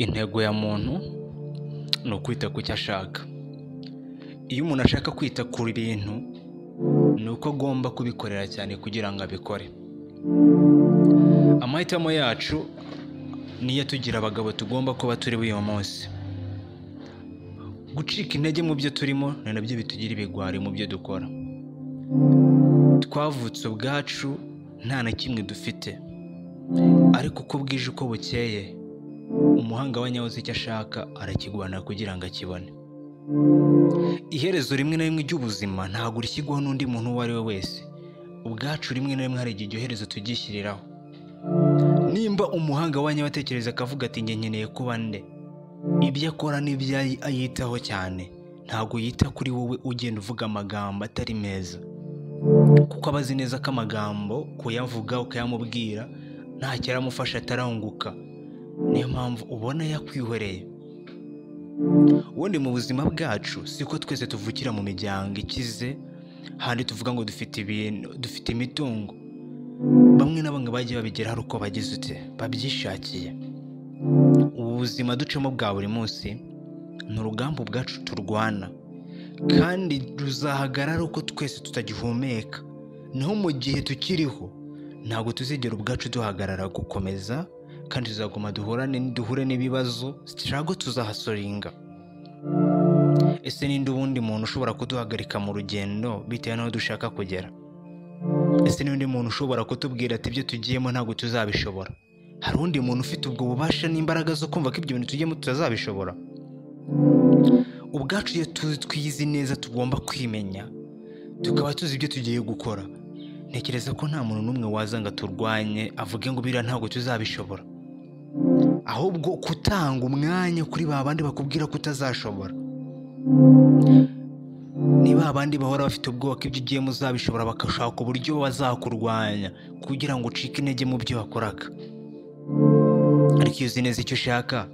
Intego ya muntu ni ukwita ku cyo ashaka. Iyo umuntu ashaka kwita ku bintu ni uko agomba kubikorera cyane kugira ngo abikore. Amahitamo yacu niyo atugira abagabo tugomba kuba turi b'uyu munsi. Gucika intege mu byo turimo ni nabyo bitugira ibigwari mu byo dukora. Twavutse ubwacu nta na kimwe dufite, ariko uko bwije uko bukeye umuhanga wa nyawe uzi icyo ashaka arakigwana kugira ngo akibone. Iherezo rimwe na rimwe ry'ubuzima ntabwo rishyirwaho n'undi muntu uwo ari we wese. Ubwacu rimwe na rimwe hari igihe iryo herezo turyishyiriraho. Nimba umuhanga wa nyawe atekereza akavuga ati njye nkeneye kuba nde, ibyo akora n'ibyo ayitaho cyane ntabwo yita kuri wowe ugenda uvuga amagambo atari meza, kuko aba azi neza ko amagambo kuyavuga ukayamubwira ntacyo aramufasha atarunguka. Niyo mpamvu ubona yakwihoreye. Ubundi mu buzima bwacu siko twese tuvukira mu miryango ikize, handi tuvuga ngo dufite ibintu, dufite imitungo. Bamwe na bamwe bagiye babigeraho ari uko bagize ute babyishakiye. Ubu buzima ducamo bwa buri munsi ni urugamba ubwacu turwana, kandi ruzahagarara uko twese tutagihumeka. Naho mu gihe tukiriho ntabwo tuzigera ubwacu duhagarara gukomeza, kandi tuzaguma duhure n'ibibazo, struggle tuzahasoringa. Ese ninde ubundi muntu ushobora kuduhagarika mu rugendo bitewe n'aho dushaka kugera? Ese n'undi muntu ushobora kutubwira ati ibyo tugiyemo ntabwo tuzabishobora? Hari undi muntu ufite ubwo bubasha n'imbaraga zo kumva ko ibyo bintu tugiyemo tutazabishobora? Ubwacu iyo twizi neza tugomba kwimenya, tukaba tuzi ibyo tugiye gukora. Ntekereza ko nta muntu n'umwe waza ngo aturwanye avuge ngo biriya ntabwo tuzabishobora. Ahubwo kutanga umwanya kuri ba bandi bakubwira ko utazashobora. Ni ba bandi bahora bafite ubwoba ko ibyo ugiyemo uzabishobora, bagashaka uburyo bazakurwanya kugira ngo ucike intege mu byo wakoraga. Ariko iyo uzi neza icyo ushaka,